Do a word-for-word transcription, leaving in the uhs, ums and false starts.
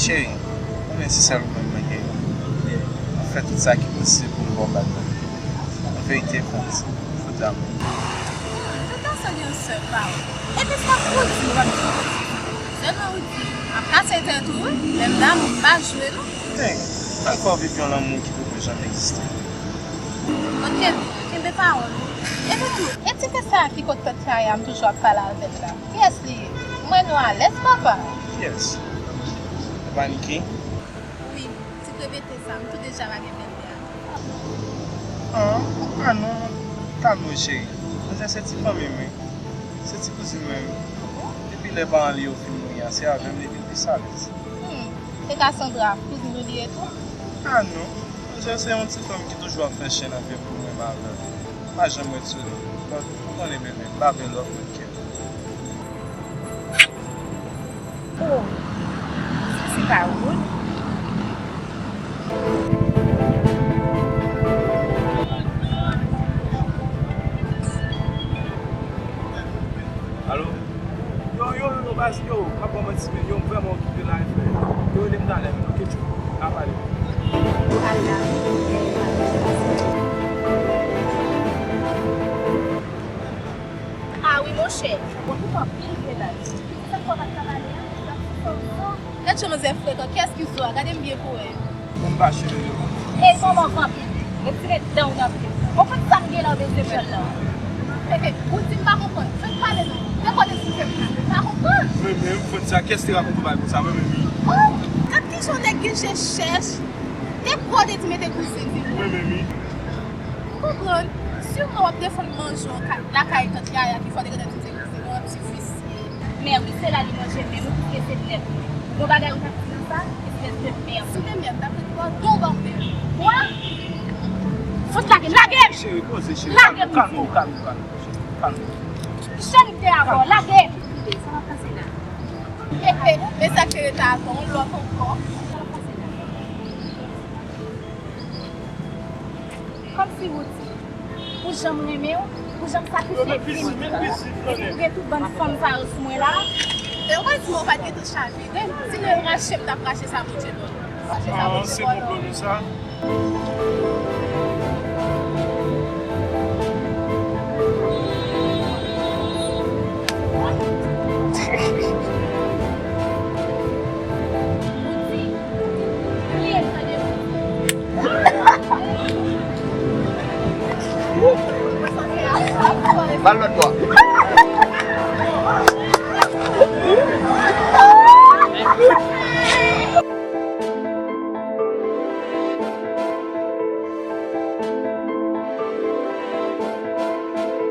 Cheri, ou konnen se sèl ou menm mwen genyen. Mwen fè tout sa ki posib pou m ba w bag la. An verite, Franz, ou fout damou. Hmm, tout sa gen yon sèl pawòl. Epi sa Roody w ap di. Sèlman Roody, m ap kase tèt ou wi. Lè m damou, m pa jwe non. Hey, m pral fè w viv yon lanmou ki poko janm egziste. Bon, kenbe, kenbe pawòl ou. Epi tou, e ti fi sa ki kot tante Aya m toujou ap pale avè l la? Kiyès li ye? M wè nou alèz, papa. Kiyès? E pa Niki? Wi, ti krevete sa, m tou deja pa gen bèlmè a. Ah, ah non, kalme w, cheri. Manzè se ti fanmi m, wi. Se ti kouzin mwen, wi. Depi lè paran li yo fin mouri a, se avè m li vin plis alèz. Hmm, e Cassandra, kouzin ou li ye tou? Ah non, manzè se yon ti fanm ki toujou ap fè chenn avè m pou mwen m avè l. M pa janm wè l sou li. But, ou konnen bebe, m pa vle love moun kè. Oh, sa se pa Roody. Alo? Yo, yo, yo, yo, baz, yo, m ap ba w manti, men, yo, m vrèman okipe la, frè. Yo, rele m talè, men, oke, tchou, n a pale. Ah wi, monchè. Bon, ou anpil vre la. Sa k fè w pa t ka pale a? Gad jan manzè frekan, kiyès ki zo a? Gade m byen pou wè. Bon, m pa chire yo. Ey, manman vanpi, retire dan w nan pye m. Ou konn sa m gen la, ou bezwen pran nan. Hey, hey, ou di m pa konprann. Fè m pale non. Te konnen si se m pa konprann. Mwen menm, fòn sa, kiyès te rakonte w bagay konsa? Mwen menm, wi. Oh, gad kijan nèg gen je chèch. Te konnen di mete kouzin li. Mwen menm, wi. M konprann. Siman w ap defann manje w ka-, lakay tante Yaya ki fè w te gentan di se kouzin ou, yon ti fis. Mè wi, se la li manje men nou, piske se nèt. Gon bagay ou t ap di nan sa, espès de mèd. Si w te mèd, t ap fè twa don ban mèd. Kwa? Fout lage m, lage m! Cheri, poze, cheri. Lage m, kalme w, kalme w, kalme w, kalme w. Jan li te avè w, lage m! Sa va pase la. He, he, men sa k te rete ankò, yon lòt ankò. Sa va pase la. Kòmsi Roody, pou jan m renmen w, pou jan m sakrifye vi m pou ou, epi pou gen tout bann fanm sa yo sou mwen la. Erezman ou pa t gentan chavire m. Si m te rache m, t ap rache sa Bondye ban m. Rache sa Bondye ban m. Ah, se bon plan nou sa. Ba l lòt bò.